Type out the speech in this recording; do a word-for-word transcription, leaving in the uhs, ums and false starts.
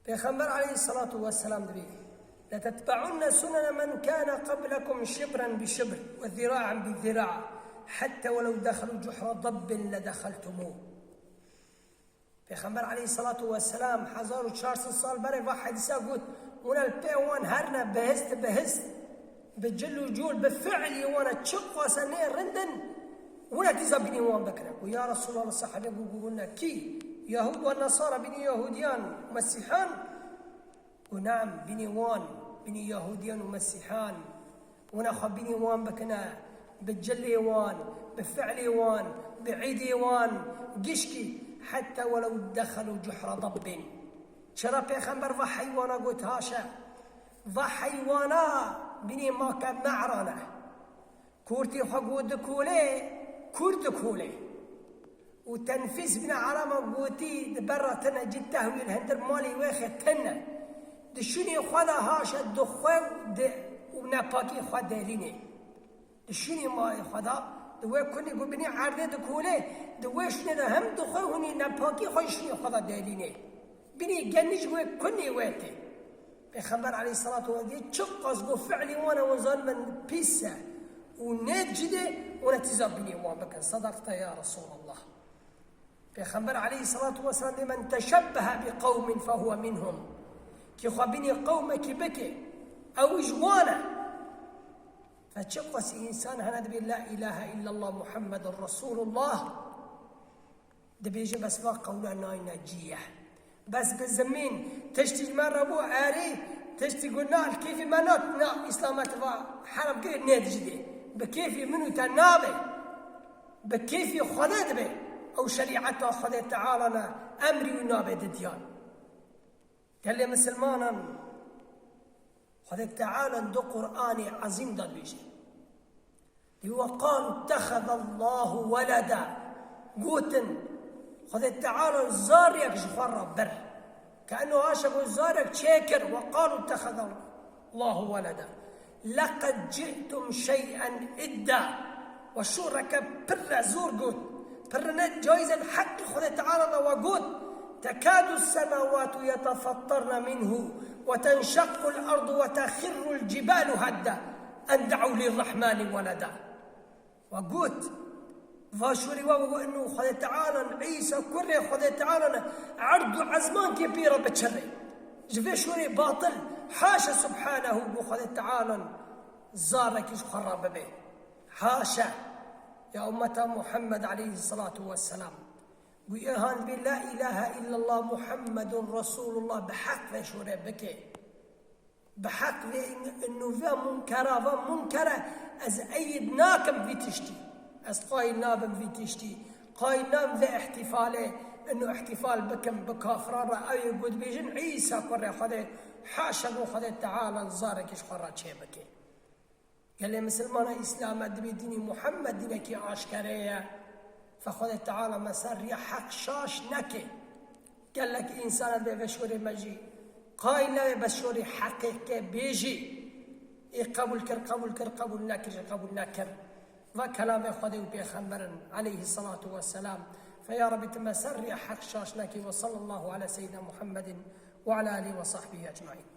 Pêxember aleyhissalatu vesselam dibê: "Letetbe'unne sunene men kâne qablekum şibren bi şibr ve zira'en bi zira', hette ve lev dehelu cuhra dabbin ledeheltumû." Pêxember aleyhissalatu vesselam hezar û çar sed sal berê va hedîsa got, hûn el pê wan herne bihist bihist, bi cil û cûl, bi fi'lî wan e, çi qase nê rind in, hûn e tîza bînî wan bikine. Got, ya Resulallah, sahabe got, got, hûn e kî? Yahûd ve Nesara, bînî Yahudiyan, Mesîhan? Got, neam, bînî wan, bînî Yahudiyan û Mesîhan. Hûn e xwe bînî wan bikine, bi cilê wan, bi fi'lê wan, bi îdê wan, gişkî, hette welew dexelû cuhra dabbin. Çira pêxember va heywana got, haşa. Va heywana bînî make me'rane. Kurtê xwe got dikolê, kurt dikolê. Û tenfîs bîne arama gotî di berra tine cî tehwîl hindir malê wê xê tine. Di şûnê xwe de haşa dixwe û di, û nepakî xwe delînê. Di şûnê malê xwe de, di wê kunê ku binî erdê dikolê, di wê şûnê de hem dixwe hûnî nepakî xwe ji şûnê xwe de delînê. Binî genî ji wê kunê wê tê. Pêxember aleyhissalatu ve dî çiqas got fi'lî wan e, hûn zanibin pîs e û nê cidê, hûn e tîza bînî wan bikin. Sadaqte ya Resulallah. Pêxember aleyhissalatu vesselam dê: "Men teşebbehe bi qewmin fehuve minhum." Kî xwe bînî qewmekî bike, ew ji wan e. Fe çiqas însan hene dibê la ilahe illallah Muhammedun Resulullah, dibêje bes va qewla nayne cî ye. Bes bi zimîn, tiştî ji me re bû erê, tiştî ku na li kêfî me nat, na, Îslam e, tu va herem kir, nê dijidê. Bi kêfî min û te nabe. Bi kêfî Xwedê dibe. Ew şerîeta Xwedê Teala ne, emrî wî nabe didiyan. Gelê misilmanan, Xwedê Teala di Qur'anê Ezîm de dibêje. Dê: "Ve qalu ittehezallahu weleda." Gotin, Xwedê Teala zarek ji xwe re bir. Ke eno haşa ku zarek çêkir, "Ve qalu ittehezallahu weleda." "Leqed ci'tum şey'en idda." Ve şûreke pirre zor got. Pirre ne cayîz e, heqî Xwedê Teala de we got. "Tekadu semawatu yetefattarne minhu ve tenşaqqul ardu ve tehirrul cibalu hedda. En da'u lirrahmani weleda." Ve got, va şûrê we got, inu Xwedê Teala, Îsa kurê Xwedê Teala ne, erd û ezman kê pê re biçire. Ji vê şûrê batil, haşa subhanehu, got Xwedê Teala zarekî ji xwe re bibe. Haşa. Ya ummeta Muhammed aleyhissalatu vesselam. Got, ê han bê la ilahe illallah Muhammedun Resulullah bi heq vê şûrê bike. Bi heq vê inu ve munkera, ve munkere, ez eyid nakim vî tiştî. Ez qayil nabim vî tiştî. Qayil nabim vê îhtîfalê, inu îhtîfal bikim bi kafiran re, ew ê ku dibêjin Îsa kurê Xwedê, haşa bo Xwedê Teala zarekî ji xwe re çê bike. Gelê misilmana Îslam e, dibê dînî Muhammed dînekî aşkere ye. Fe Xwedê Teala me ser riya heq şaş neke. Gelek însan e dê vê şûrê me jî qayil nebe, bes şûrê heqê ke bêjî. Ê qebûl kir, qebûl kir, qebûl nekir jî qebûl nekir. Va kelamê Xwedê û Pêxemberin aleyhissalatu vesselam. Fe ya Rebî tu me ser riya heq şaş nekî. Ve sallallahu ala seyyidina Muhammedin ve ala alihi ve sahbihi ecmaîn.